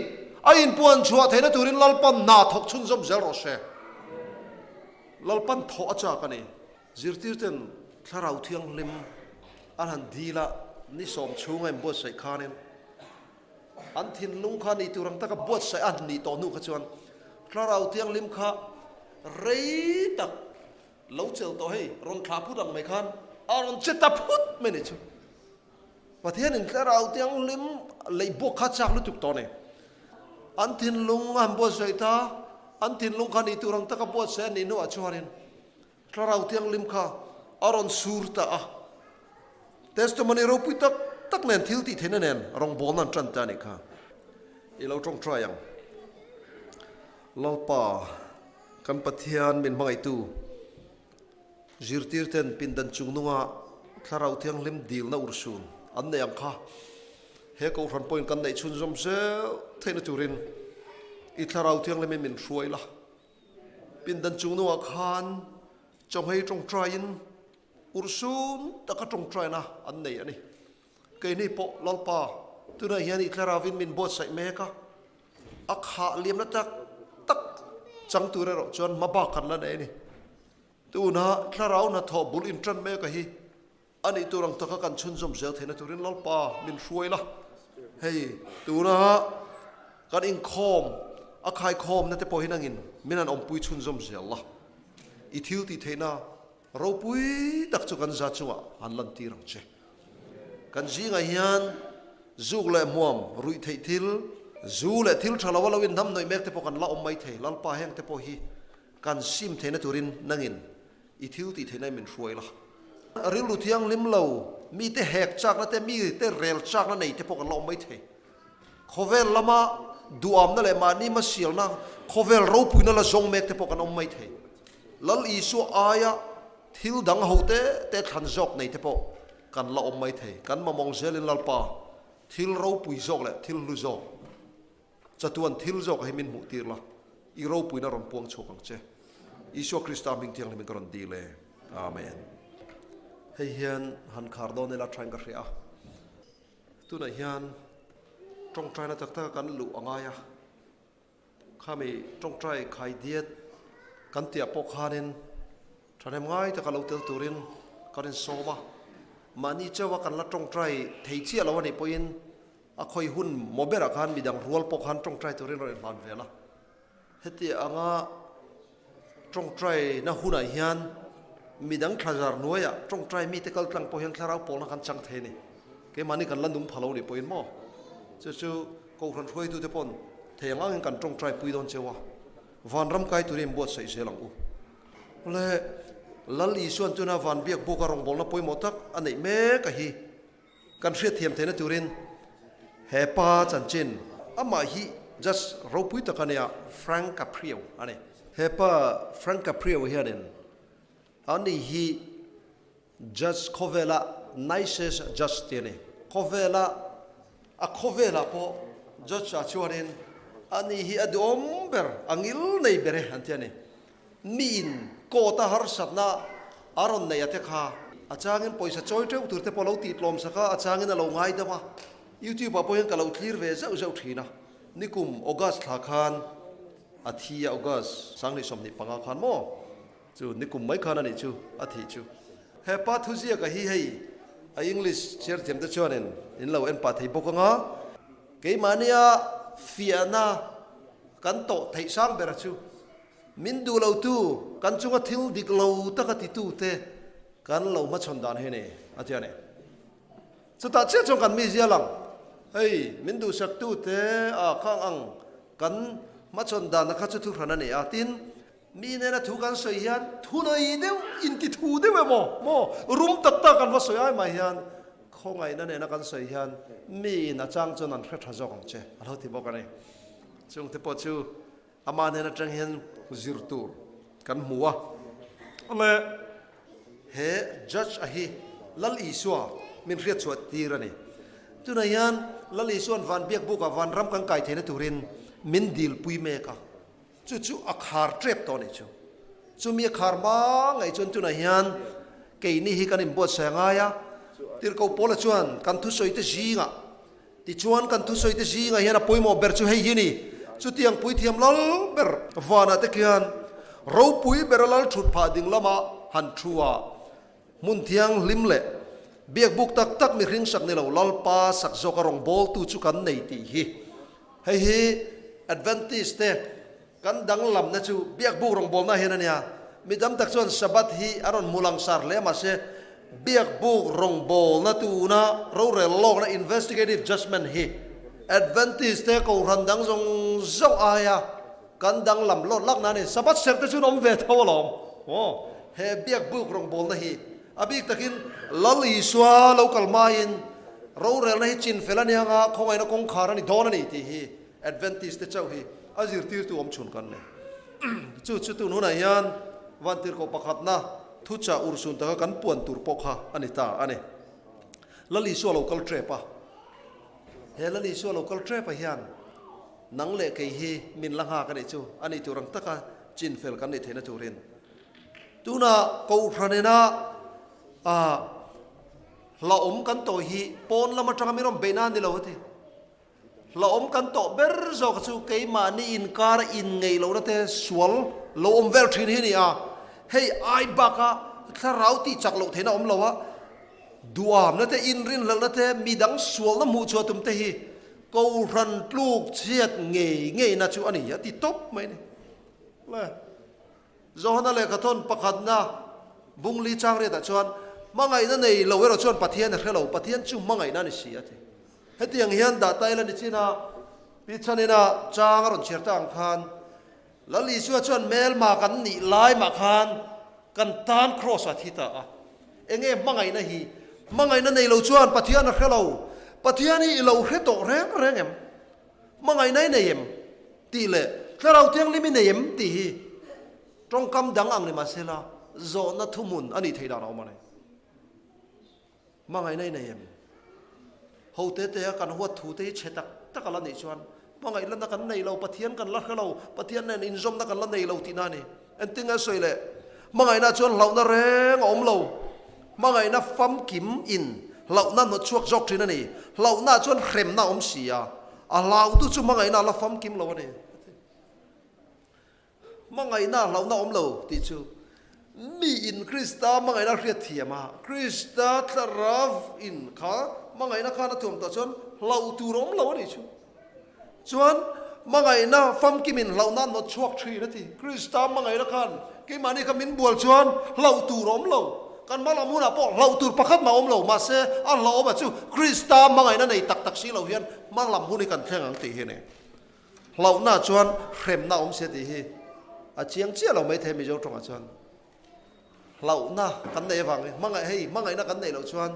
S1: a inpuan chhuah theihna turin Lalpan hna thawk chhunzawm zel rawh se. Lalpan thawh a chak a ni. Zirtirten Thlarau Thianghlim an han dil a, ni sawm chhunga inbuatsaih khanin an thinlung kha ni tur ang taka buatsaih a nih tawh hnu kha chuan Thlarau Thianghlim kha rei tak lo chel tawh hei rawn thlah phut ang mai khan a rawn che ta phut mai ni chu. Pathianin Thlarau Thianghlim lei buak kha chak lutuk tawh a ni. An thinlung a han buatsaih ta, an thinlung kha ni tur ang taka buatsaih a nih hnuah chuanin Thlarau Thianghlim kha a rawn sur ta a, testimony ropui tak tak nen thil tih theihna nen rawngbawlna an tan ta a nih kha. I lo tawngtai ang. Lalpa, kan Pathian min hmangaihtu, zirtirten pindan chungnunga Thlarau Thianghlim dilna urhsun an nei ang kha he Kohhran pawhin kan neih chhunzawm zel theihna turin i Thlarau Thianghlimin min hruai la. Pindan chungnuah khan chawhmei tawngtaiin urhsun taka tawngtaina an nei a ni. Keini pawh Lalpa tunah hian i thlarauin min buatsaih mek a, a khah liamna tak tak chang tur erawh chuan hma bak kan la nei a ni. Tuna thlarau hnathawh bul intan mek a hi A nih tur ang taka kan chhunzawm zel theihna turin Lalpa min hruai la. Hei tuna kan inkhawm a khaikhawmna te pawh hi nangin min han awmpui chhunzawm zel la. I thil tih theihna ropui tak chu kan za chungah han lantir ang che. Kan zingah hian zuk leh hmuam, ruih theih thil, zu leh thil tha lo a lo inhnamhnawih mek te pawh kan la awm mai thei. Lalpa heng te pawh hi kan sim theihna turin nangin I thil tih theihna min hruai la. Rilru thianghlim lo, mite hek chakna te, mite rel chakna nei te pawh kan la awm mai thei. Khawvel lama duamna leh mahni hmasialna, khawvel ropuina la zawng mek te pawh kan awm mai thei. Lal Isua aia thil dang ho te te thlan zawk nei te pawh kan la awm mai thei. Kan mamawng zelin Lalpa thil ropui zawk leh thil hlu zawk. Chatuan thil zawk hi min hmuh tir la, i ropuina rawn puang chhuak ang che. Isua Krista hming thianghlimin ka rawn dil e. Amen. Hei hian han khar dawn ila thain ka hria a. Tunah hian tawngtaina tak taka kan luh a ngai a. Khami tawngtai khai diet kan tihah pawh khanin thahnem ngai taka lo tel turin kan insawm a. Mahni chauha kan la tawngtai thei chiah lo a nih pawhin A khawi hun maw berah khan midang rual pawh khan tawngtai turin rawn inhlan vel a. Heti anga tawngtaina hunah hian midang thlazar hnuaiah tawngtai mite kal tlang pawh hian thlarau pawlna kan chang thei a ni. Keimahni kan la nung pha lo nih pawhin maw? Chu chu Kohhran hruaitute paw'n thei ang angin kan tawngtai pui dawn cheu a, vanram kai turin inbuatsaih zel ang u. Awle, Lal Isua'n tuna van biak buka rawngbawlna pawimawh tak a neih mek a hi. Kan hriatthiam theihna turin he pa chanchin amah hi just ropui tak a nia, Frank Caprio a ni. He pa Frank Caprio hianin ani hi judge khawvela nicest judge tih a ni. Khawvela a khawvelah pawh judge ah chuanin ani hi a duhawm ber, a ngil nei ber e an ti a ni. Miin court a harsatna a rawn neih a te kha a changin pawisa chawi teuh tur te pawh lo tih tlawm sak a, a changin a lo ngai deuh a. YouTube ah pawh hian ka lo thlir ve zeuh zeuh thin a. Nikum August thla khan a thi a, August 2025 khan maw? Chu nikum mai khan a nih chu a thih chu. He pa thuziak a hi hei a English chhiar thiam te chuanin in lo en pah thei bawk ang a. Keimahnia fiahna kan tawh theih sang ber chu Min duh lo tu, kan chunga thil dik lo taka titu te kan lo hmachhawn dan hi a ni, a ti a ni. Chutah chiah chuan kan mizia lang. Hei, min duhsaktute a khang ang kan hmachhawn danna kha chu thuhran a ni a. Tin, mi nena thu kan sawi hian thu nei deuh, inti thu deuh emaw maw rum tak tak kan va sawi ai mai hian khawngaihna nena kan sawi hian miin a chang chuan an hre tha zawk ang che a lo ti bawk a ni. Chungte pawh chu Amah hnen atang hian zir tur kan hmu a. Le he judge a hi Lal Isua min hriat chhuah tir a ni. Tunah hian Lal Isua'n van biak bukah van ram kan kai theihna turin min dilpui mek a. Chu chu a khar tep tawh a nih chu. Chumi a khar hma ngaih chuan tunah hian keini hi kan inbuatsaih a ngai a. Tirhkoh Paula chuan kan thusawite zingah Tichuan kan thusawite zingah hian a pawimawh ber chu hei hi a ni, chutiang puithiam lal ber vanah te khian ropui bera lal thut phah ding lama han thu a, hmun thianghlim leh biakbuk tak tak mihring sak ni lo Lalpa sak zawka rawngbawltu chu kan nei tih hi. Hei hi Adventist te Kan danglamna chu biakbuk rawngbawlna hian a nia. Mi tam tak chuan Sabbath hi a rawn hmu langsar hle mahse biakbuk rawngbawlna tuna rorel lawkna investigative judgement hi Adventist te kohhran dang zawng zawng aia kan danglam lawt lakna a ni. Sabbath serh te chu an awm ve tho alawm. Aw, he biakbuk rawngbawlna hi a bik takin Lal Isua lo kal hmain rorelna hi chinfel a nia nga khawngaihna kawngkhar a ni dawn a ni tih hi Adventist te chauh hi a zirtirtu awm chhun kan nei. Chu chu tun hunah hian vantirhkoh pakhatna thuchah urhsun taka kan puan tur pawh kha a ni ta a ni. Lal Isua lo kal tep a, he Lal Isua lo kal tep ah hian nang leh kei hi min la nghak a nih chu, a nih tur ang taka chinfel kan nih theihna turin tuna Kohhran ina hlauhawm kan tawh hi pawn lam atanga min rawn beihna a ni lo a ti. Hlauhawm kan tawh ber zawk chu keimahni inkar inngeih lohna te sual lo awm vel thin hi a ni a, hei ai baka thlarau tih chak loh theihna awm lo a, duamna te, inrinhlelhna te, midang sualna hmuh chhuah tum te hi Kohhran tluk chhiat ngei ngeina chu a ni a ti tawp mai a ni. Le. Johana lehkhathawn pakhatna bungli changriatah chuan hmangaihna nei lo erawh chuan Pathian a hre lo, Pathian chu hmangaihna a ni si a ti. Hetiang hian dah ta ila ni chin a, Pi Chhanina chang a rawn chhiar ta ang khan, Lal Isua chuan hmelma kan nih lai mah khan kan tan Kraws ah thi ta a. Enge hmangaihna hi? Hmangaihna nei lo chuan Pathian a hre lo. Pathian hi i lo hre tawh reng reng em? Hmangaihna i nei em? Tih leh Thlarau Thianghlim i nei em? Tih hi tawngkam dang ang ni mahsela zawhna thuhmun a nih theih dan a awm a ni. Hmangaihna i nei em? Ho te te a kan huat thu te hi chhe tak tak a la nih chuan hmangaih lana kan nei lo, Pathian kan la hre lo, Pathian nen inzawmna kan la nei lo tihna a ni. Engtin nge sawi le? Hmangaihna chuan hlauhna reng a awm lo. Hmangaihna famkim in hlauhna hnawt chhuak zawk thin a ni. Hlauhna chuan hremna a awm si a, a hlautu chu hmangaihna a la famkim lo a ni. Hmangaihna hlauhna awm lo tih chu mi in Krista hmangaihna hriat thiam a, Krista thlarau in kha hmangaihna khan a thuam tawh chuan hlauh tur a awm lo a nih chu. Chuan hmangaihna famkim in hlauhna a hnawt chhuak thin a ti. Krista hmangaihna khan keimahni kha min bual chuan hlauh tur a awm lo. Kan hma lam hunah pawh hlauh tur pakhat mah a awm lo. Mahse a hlauhawmah chu Krista hmangaihna nei tak tak si lo hian hma lam hun hi kan thleng ang tih hi a ni. Hlauhna chuan hremna a awm sia tih hi a chiang chiah lo maithei Mizo tawngah chuan. Hlauhna kan neih avangin hmangaih hei hmangaihna kan neih loh chuan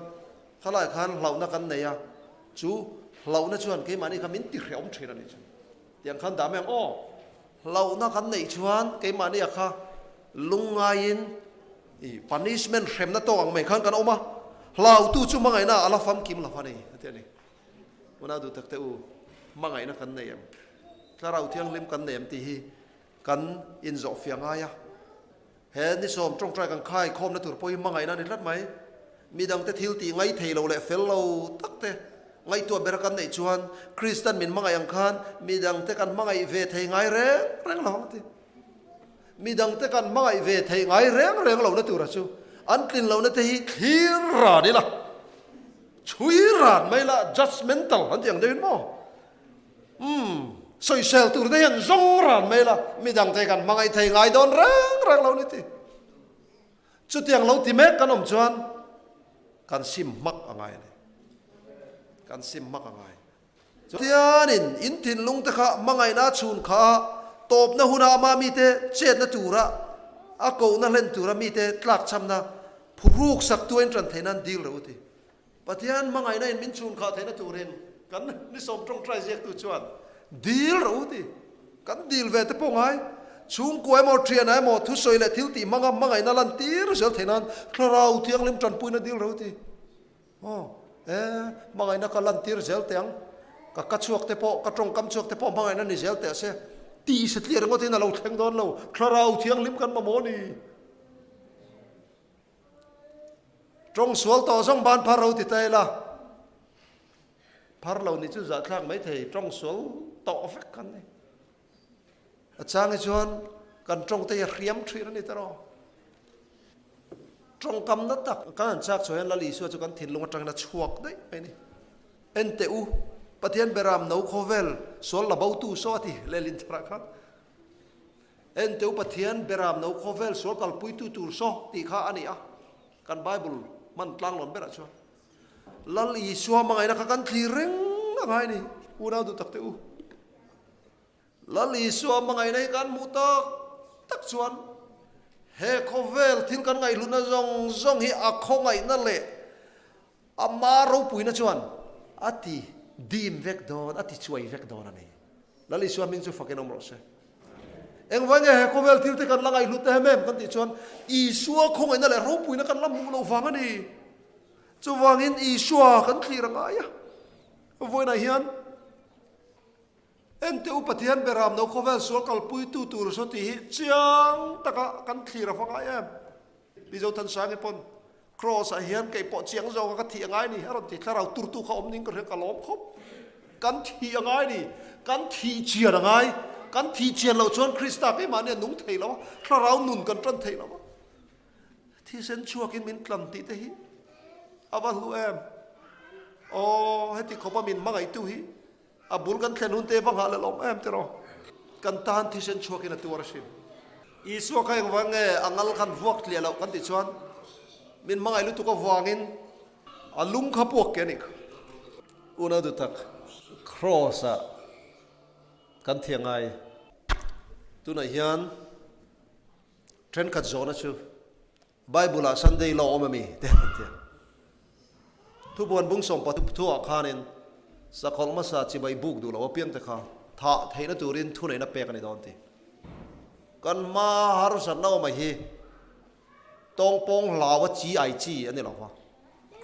S1: khalai khan hlauhna kan nei a, chu hlauhna chuan keimahni kha min tihrehawm thin a nih chu. Tiang khan dah mai ang aw. Hlauhna kan neih chuan keimahni a kha lungngaiin i punishment hremna tawk ang mai khan kan awm a, hlauhtu chu hmangaihna a la famkim lo a ni a ti a ni. Unau duh tak te u, hmangaihna kan nei em? Thlarau Thianghlim kan nei em tih hi kan inzawhfiah ngai a. He ni sawm tawngtai kan khai khawmna tur pawh hi hmangaihna a ni tlat mai. Midangte thil tih ngai thei lo leh fel lo tak te ngaihtuah bera kan neih chuan Kristan min hmangaih ang khan midangte kan hmangaih ve thei ngai reng reng lo ang a ti. Midangte kan hmangaih ve theih ngai reng reng lohna tura chu an tlin lohna te hi thlir ran ila. Chhui ran mai la judgemental an ti ang deuhin maw? Umm, sawisel tur te hian zawng ran mai la, midang te kan hmangaih thei ngai dawn reng reng lo ni ti. Chutiang lo ti mek kan awm chuan kan sim hmak a ngai a ni. Kan sim hmak a ngai. Pathianin in thinlung te kha hmangaihna a chhun kha a tawpna huna ama mite chetna tura a kohna hlen tura mite tlakchhamna phuruk saktu a intan theih nan dil reuh a ti. Pathian hmangaihna in min chhun khah theihna turin kan nisawm tawngtai ziaktu chuan dil reuh a ti. Kan dil ve te pawh ngai. Chhungkua emaw thianah emaw thusawi leh thil tih hmanga hmangaihna lantir zel theih nan Thlarau Thianghlim tanpuina dil reuh a ti. Aw, e, hmangaihna ka lantir zel teh ang, ka ka chhuak te pawh, ka tawngkam chhuak te pawh hmangaihna ni zel teh se, tih satliah ringawt in a lo thleng dawn lo, Thlarau Thianghlim kan mamawh a ni. Tawng sual tawh zawng ban phar ro ti ta ila, phar lo ni chu zahthlak mai thei, tawng sual tawh vek kan ni. A chang hi chuan kan tawng te hi a hriam thin a ni ta rawh. Tawngkamna tak kan han chak chhuah hian Lal Isua chu kan thinlung atangin a chhuak daih mai a ni. En teh u, Pathian beram no khawvel sual la botu saw a ti lehlin tharah khan. En teh u, Pathian beram no khawvel sual kalpuitu tur saw tih kha a ni a, kan Bible hman tlanglawn berah chuan. Lal Isua hmangaihna kha kan thlir reng a ngai a ni, unau duh tak teh u. Lal Isua hmangaihna hi kan hmuh tak tak chuan he khawvel thil kan ngaihhlutna zawng zawng hi a khawngaihna leh ama ropuina chuan a ti dim vek dawn, a ti chuai vek dawn a ni. Lal Isua hming chu fakin awm rawh se. Engvai nge he khawvel thil te kan la ngaihhlut em em kan tih chuan Isua khawngaihna leh ropuina kan la hmuh loh vang a ni. Chuvangin Isua kan thlir a ngai a, vawiinah hian Ente u Pathian beram no khawvel sual kalpuitu tur saw tih hi chiang taka kan thlir a va ngai em? Pi Zothansangi pawn Kraws ah hian kei pawh chiang zawk a ka thih a ngai ni a rawn ti thlarau turtu kha awm ning ka hria ka lawm khawp. Kan thih a ngai ni, kan thih chian a ngai, kan thih chian loh chuan Krista keimahni a nung thei lo a, thlarau nun kan tan thei lo a. Thisen chhuakin min tlan tih te hi a va hlu em? Aw heti khawpa min hmangaihtu hi A bul kan thlen hun te va nghah leh lawm em tiraw? Kan tan thisen chhuakin a tuar asin. Isua kha engvang nge a ngal khan vuak tliah loh kan tih chuan min hmangaih lutuk avangin a lung kha puak ke a nih kha. Unau duhtak, Kraws-ah kan thiah ngai. Tunah hian thenkhat zawhna chu Bible ah Sunday law awm ami te an ti a. Thubuan bung sawmpathum thuah khanin sakhawlh hmasa chibai buk duh lo apiang te kha thah theihna turin thuneihna pek a ni dawn ti. Kan hma harsatna awm a hi tawngpawng hlau a chi ai chi a ni lo va.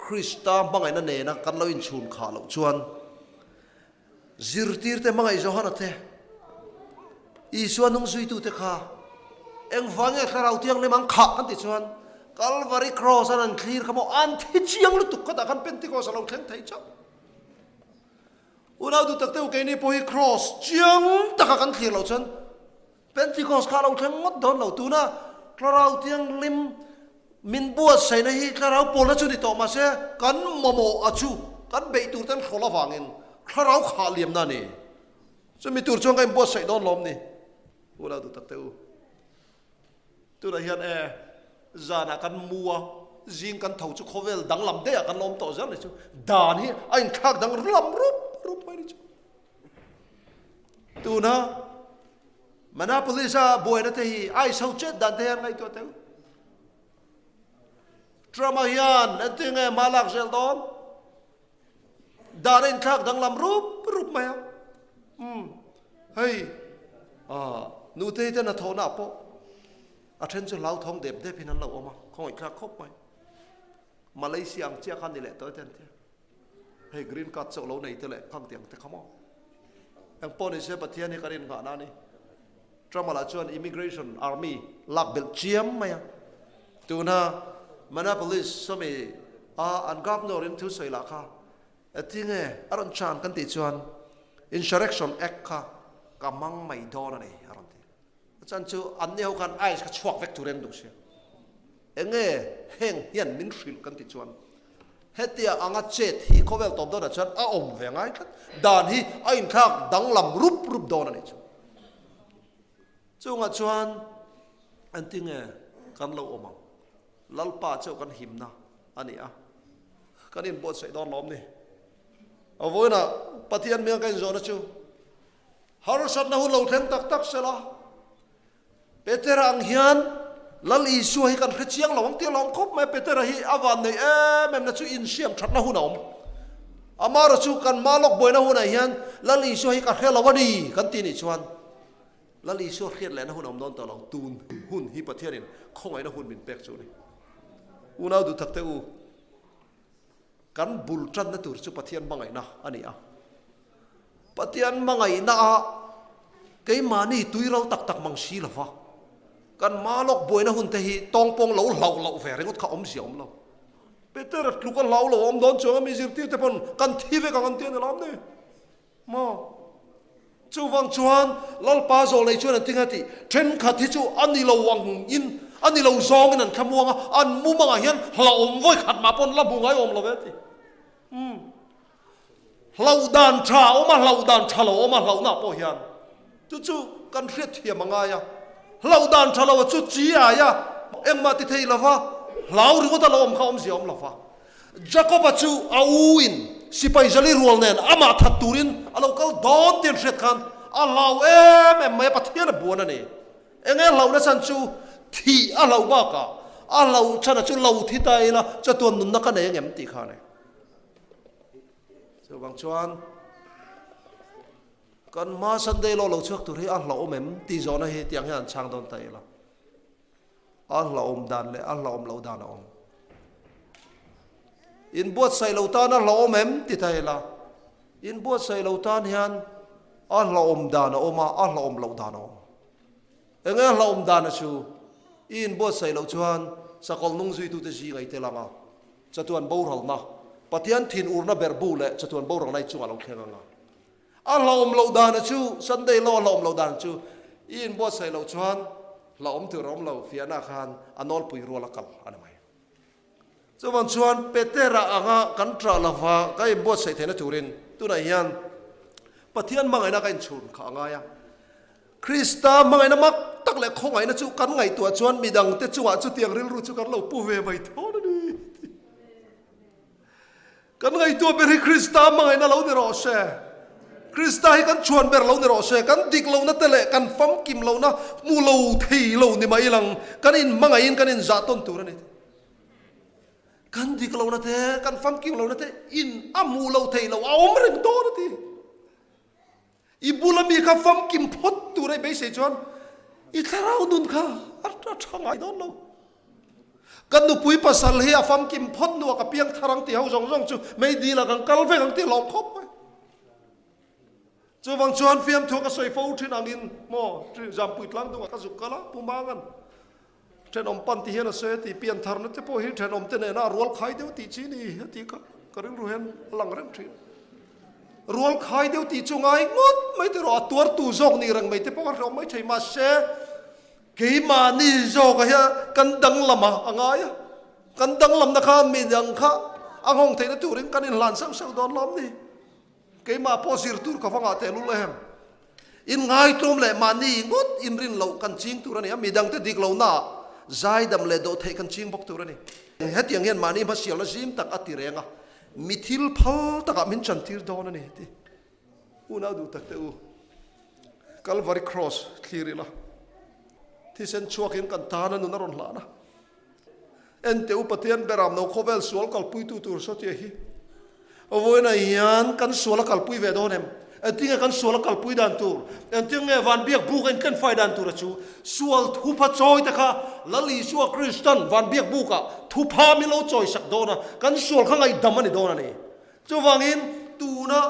S1: Krista hmangaihna nena kan lo inchhun khah loh chuan Zirtirte hmangaih Johana te, Isua hnung zuitute kha engvang nge Thlarau Thianghlim an khah kan tih chuan Kalvari Cross an an thlir kha maw an thi chiang lutuk khatah khan Pentecost a lo thleng thei chauh. Unau duh tak te u keini pawh hi Cross chiang taka kan thlir loh chuan Pentecost kha a lo thleng ngawt dawn lo. Tuna Thlarau Thianghlim min buatsaihna hi Thlarau pawlna chu ni tawh mahse kan mamawh a chu kan beih tur ten hrawl avangin Thlarau khah liamna a ni. Chumi tur chuan ka inbuatsaih dawn lawm ni. U lo duh tak teh u. Tunah hian e zanah kan mu a, zing kan tho chu khawvel danglam daihah kan lawm tawh zel ni chu. Dan hi a inthlak dang lam rup rup mai ni chu. Tuna Minneapolis a buaina te hi ice ho chet dan te hian ngaihtuah teu. Trump a hian engtin nge hma lak zel dawn? Dan a inthlak danglam rup rup mai a. Um, hei, ah, nutei te hnathawhna ah pawh a then chu hlauthawng dep dep in an lo awm a, khawngaihthlak khawp mai. Malaysia ang chiah kha ni leh tawh e te an ti a. Hei green card chauh lo nei te leh khang tiang te kha maw? Eng pawh ni se Pathian hi kan innghahna a ni. Trump-a lah chuan immigration army lak belh chiam mai a. Tuna Minneapolis sawmi a an governor in thu sawi lah kha tinge a rawn chan kan tih chuan Insurrection Act kha ka hmang mai dawn a ni a rawn ti. A chan chu an ni ho khan ice kha chhuak vek tur em duh sia. Enge heng hian min hrilh kan tih chuan hetia anga chet hi khawvel tawp dawnah chuan a awm ve ngai tlat. Dan hi a inthlak danglam rup rup dawn a nih chu. Chungah chuan engtinge kan lo awm ang? Lalpa chauh kan himna a ni a, kan inbuatsaih dawn lawm ni. A vawiinah Pathian hming a ka inzawhna chu harsatna hun lo thleng tak tak sela, Petera ang hian Lal Isua hi kan hre chiang lo ang tih a lawm khawp mai. Petera hi a van neih em em na chu insiam thatna hun a awm. Amaherawh chu kan hma lawk buaina hunah hian Lal Isua hi ka hre lo a ni kan tih nih chuan Lal Isua hriat lehna hun a awm dawn tawh lo. Tun hun hi Pathianin khawngaihna hun min pek chu a ni. Unau duhtak te u, kan bul tanna tur chu Pathian hmangaihna a ni a. Pathian hmangaihna ah keimahni tui ro tak tak mang si lova, kan hma lawk buaina hun te hi tawngpawng lo hlauh loh ve ringawt kha awmzia awm lo. Petera tluk a hlau lo awm dawn chuang a mi zirtir te pawn kan thi vek ang an ti a ni lam ni maw? Chuvang chuan Lalpa zawh lei chuan an ti nga tih thenkhat hi chu a ni lo ang in a ni lo zawng in an thlamuang a, an mumangah hian hlauhawm vawi khat mah pawn la hmu ngai awm lo ve a ti. Umm. Hlauh dan tha a awm a, hlauh dan tha lo a awm a, hlauhna pawh hian chu chu kan hriat thiam a ngai a. Hlauh dan tha lo a chu chi ai a, engmah ti thei lova hlau ringawt a lo awm kha awmzia awm lova. Jakob-a chu a u in sipai zali rual nen amah that turin a lo kal dawn tih an hriat khan a hlau em em mai a, Pathian a buan a ni. Enge hlauhna chhan chu thih a hlauh bakah a hlauh chhan a chu lo thi ta ila chatuan nunna ka nei angem tih kha a ni. Chuvang chuan kan hma Sunday law lo chhuak tur hi a hlauhawm em tih zawhna hi tiang hian an chhang dawn ta ila. A hlauhawm dan leh a hlauhawm loh dan a awm. Inbuatsaih lo tan a hlauhawm em ti ta ila. Inbuatsaih lo tan hian a hlauhawm dan a awm a, a hlauhawm loh dan a awm. Enge a hlauhawm dan a chu i inbuatsaih loh chuan sakawlh nung zuitute zingah i tel ang a. Chatuan boralna, Pathian thinurna berhbu leh chatuan boralna i chungah lo thleng ang a. A hlauhawm loh dana chu, Sunday law a hlauhawm loh dan chu, i inbuatsaih loh chuan hlauhawm tur a awm lo, fiahna khan a nawlpui rual a kal a ni mai. Chuvang chuan Petera anga kan ṭah lova ka inbuatsaih theihna turin tunah hian Pathian hmangaihna ka inchhun kha a ngai a. Krista hmangaihna mak tak leh khawngaihna chu kan ngaihtuah chuan midangte chungah chutiang rilru chu kan lo pu ve mai thawn a ni. Kan ngaihtuah ber hi Krista hmangaihna lo ni rawh se. Krista hi kan chhuan ber lo ni rawh se. Kan dik lohna te leh kan famkim lohna hmu lo thei lo ni mai lang kan inhmangaihin kan inzah tawn tur a ni. Kan dik lohna te, kan famkim lohna te in a hmu lo thei lo, a awm reng dawn a ti. I bula mi kha famkim phawt tur a i beisei chuan i thlarau nun kha a tha ngai dawn lo. Ka nupui pasal hi a famkim phawt hnuah ka piang thar ang tih ho zawng zawng chu meidil ah kan kal vek ang tih a lawm khawp mai. Chuvang chuan fiamthu ka sawi fo thin angin maw Zampui tlangdungah ka zuk kal a, Pu Mangan Thenawm pan ti hian a sawi a ti, pian tharna te pawh hi thenawm te nena rual khai deuh tih chi ni a ti kha ka rilru hian a lang reng thin. Rual khai deuh tih chu ngai ngawt mai te rawh a tuartu zawk ni reng mai te pawh a hrehawm mai thei mahse keimahni zawkah hian kan danglam a a ngai a, kan danglamna kha midang kha a nghawng theihna turin kan inhlan sauh sauh dawn lawm ni. Keimah pawh zir tur ka va ngah tehlul em? Inngaihtlawm leh mahni ngawt inrin loh kan ching tur a ni a, midangte dik lohnaah zaidam leh dawhtheih kan ching bawk tur a ni. Hetiang hian mahni hmasialna zim tak a ti reng a, mi thil phal takah min chantir dawn a ni ti. Unau duh tak te u, Calvary Cross thlir ila, thisen chhuakin kan tana nun a rawn hlan a. Ente u Pathian beram no khawvel sual kalpuitu tur saw tia hi vawiinah hian kan sual a kalpui ve dawn em? Engtinge kan sual a kalpui dan tur? Engtinge van biak buk a intlenfai dan tur a chu? Sual thupha chawi te kha Lal Isua Kristan van biak bukah thupha min lo chawi sak dawn a, kan sual kha ngaihdam a ni dawn a ni. Chuvangin, tuna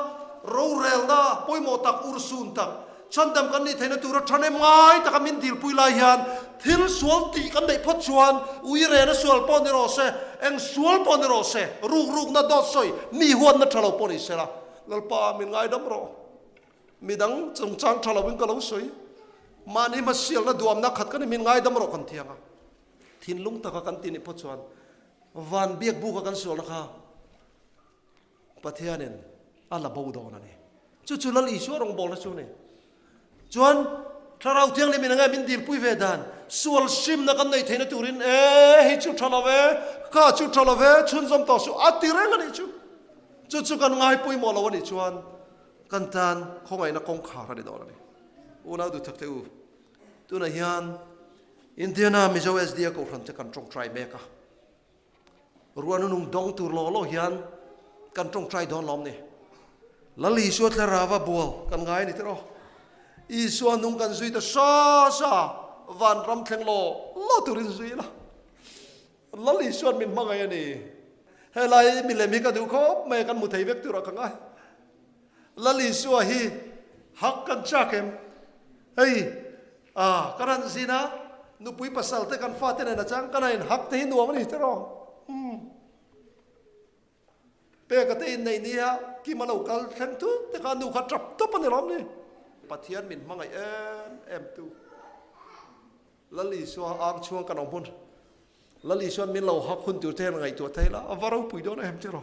S1: rorelna pawimawh tak, urhsun tak, chhandam kan nih theihna tura thahnem ngai taka min dilpui lai hian thil sual tih kan neih phawt chuan uirena sual pawh ni rawh se, eng sual pawh ni rawh se, rukrukna dawt sawi, mi huatna tha lo pawh ni sela, Lalpa min ngaidam rawh. Midang chungchang tha loin ka lo sawi. Mahni hmasialna duamna khat ka ni, min ngaidam rawh kan thiang a. Thinlung taka kan tih nih phawt chuan van biak buka kan sualna kha Pathianin a la bo dawn a ni. Chu chu Lal Isua rawngbawlna chu a ni. Chuan Thlarau Thianghlim in enge min dilpui ve dan? Sual hrimna kan neih theihna turin e hei chu tha lo ve, kha chu tha lo ve, chhunzawm tawh suh a ti reng a nih chu. Chu chu kan ngai pawimawh lo a nih chuan kan tan khawngaihna kawngkhar a ni dawn a ni. Unau duhthak te u, tunah hian Indiana Mizo SDA Kohhran te kan tawngtai mek a. Ruahnunung dawng tur law law hian kan tawngtai dawn lawm ni. Lal Isua thlarava bual kan ngai a ni tiraw. Isua nung kan zui ta sa sa, vanram thleng law law turin zui ila. Lal Isuan min hmangaih a ni. Helai milem hi ka duh khawp mai a, kan hmu thei vek turah ka ngai. Lal Isua hi hak kan chak em? Hei, ah, ka ran zin a, nupui pasal te kan fate nen a chang, ka nain hak te hi nuam a ni tiraw? Umm. Peka te inneih nia Kima lo kal thleng thut te kha nu kha tap tawp a ni lawm ni. Pathian min hmangaih em em tu. Lal Isua ang chhuang kan awm hun. Lal Isuan min lo hak hun tur te hian ngaihtuah thei la, a va ropui dawn em tiraw.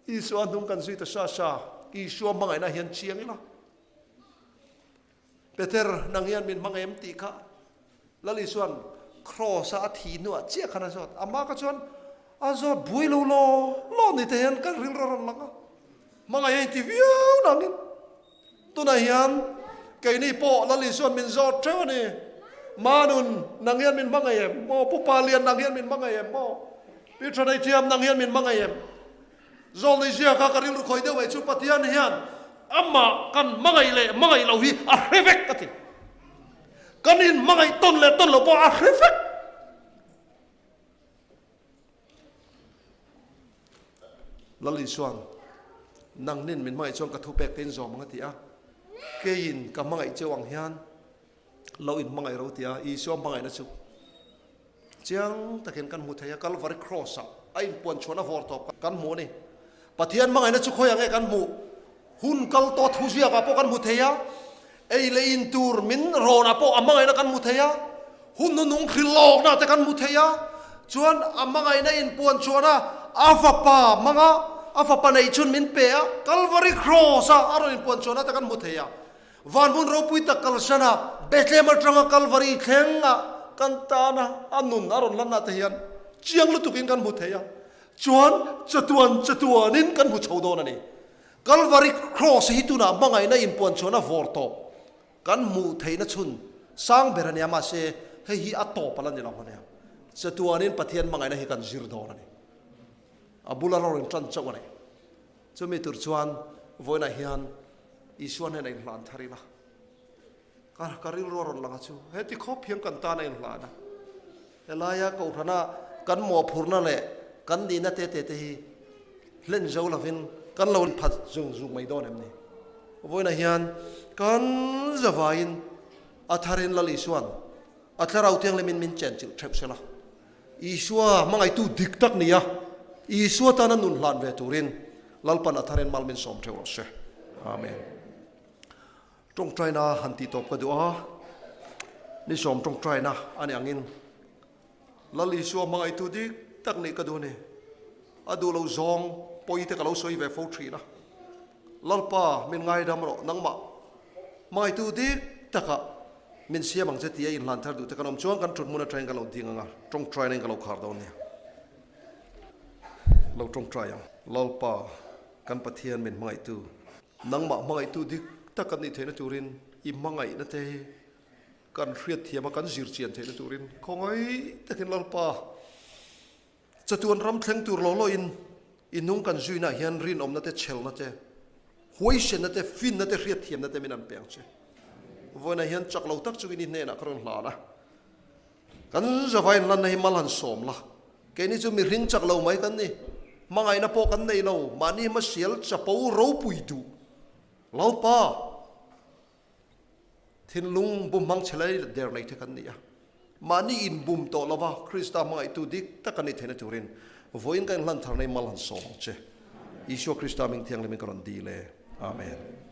S1: Isua hnung kan zui ta sa sa, Isua hmangaihna hian chiang ila. Peter, nang hian min hmangaih em tih kha Lal Isuan Kraws a a thih hnuah chiah khan a zawt. Amah kha chuan a zawt buai lo law law ni te hian kan rilru a rawn lang a. Hmangaih a inti viau nangin tunah hian keini pawh Lal Isuan min zawt theuh a ni. Manun, nang hian min hmangaih em maw? Pu Palian, nang hian min hmangaih em maw? Pi Thanei-Thiam, nang hian min hmangaih em? Zawlnei ziaka ka rilru khawi deuh mai chu Pathian hian amah kan hmangaih leh hmangaih loh hi a hre vek a ti. Kan inhmangaih tawn leh tawn loh pawh a hre vek. Lal Isuan, Nangnin min hmangaih chuan ka thupek te in zawm ang a ti a. Keiin ka hmangaih cheu ang hian lo inhmangaih ro ti a, Isua hmangaihna chu Chiang takin kan hmu thei a, Kalvari Cross ah a inpuan chhuahna vawr tawp kan hmu a ni. Pathian hmangaihna chu khawi ang nge kan hmuh? Hun kal tawh thu ziak ah pawh kan hmu thei a, ei leh in tur min rawn ah pawh a hmangaihna kan hmu thei a, hun hnunung hrilhlawkna te kan hmu thei a, chuan a hmangaihna inpuan chhuahna a fapa hmanga a fapa neih chhun min pe a, Kalvari Cross ah a rawn inpuan chhuahna te kan hmu thei a. Van hmun ropui tak kalsan a, Bethlehem atanga Kalvari thleng ah kan tan a, a nun a rawn lan ah te hian chiang lutuk in kan hmu thei a, chuan chatuan chatuan in kan hmu chho dawn a ni. Kalvari Cross hi tunah hmangaihna inpuan chuan a vawr tawp kan hmuh theihna chhun sang ber a nia, mahse hei hi a tawp a la ni lo a nia. Chatuan in Pathian hmangaihna hi kan zir dawn a ni. A bula rawn tan chauh a ni. Chumi tur chuan vawiinah hian Isua hnenah inhlan thar ila, ka ka rilru a rawn lang a chu, heti khawp hian kan tan a inhlan a, helaia Kohhrana kan mawhphurhna leh kan nihna te te te hi hlen zo lovin kan lo inphat zung zung mai dawn em ni? Vawiinah hian kan zavaiin a tharin Lal Isua'n a Thlarau Thianghlimin min chenchilh theuh sela. Isua hmangaihtu dik tak nia Isua tana nun hlan ve turin Lalpan a tharin mal min sawm theuh rawh se. Amen. Tawngtaina han tih tawp ka duh a, ni sawm tawngtaina a ni angin Lal Isua hmangaihtu dik tak nih ka duh a ni. A duh lo zawng pawi te ka lo sawi ve fo thin a. Lalpa min ngaidam rawh nangmah hmangaihtu dik takah min siam ang che tia inhlan thar duh te kan awm chuan kan thut hmun atangin ka lo ding ang a, tawngtaina in ka lo khar dawn nia. Lo tawngtai ang. Lalpa kan Pathian min hmangaihtu, nangmah hmangaihtu dik tak kan nih theihna turin i hmangaihna te hi kan hriatthiam a kan zirchian theihna turin khawngaih takin Lalpa Chatuan ram thleng tur lo loin i nung kan zuinaah hian rinawmna te, chhelna te, huaisenna te, finna te, hriatthiamna te min an peng che. Vawiinah hian chak lo tak chungin i hnenah ka rawn hlan a. Kan zavai inlanna hi mal han sawm la. Keini chu mihring chak lo mai kan ni. Hmangaihna pawh kan nei lo. Mahni hmasial chapo ropui duh. Lalpa! Thinlung bum hmang chhe lai der nei te kan ni a. Mahni inbum tawh lova Krista hmangaihtu dik tak a nih theihna turin vawiin ka inhlan thar nei mal han sawm ang che. Isua Krista hming thianghlimin ka rawn dil e. Amen.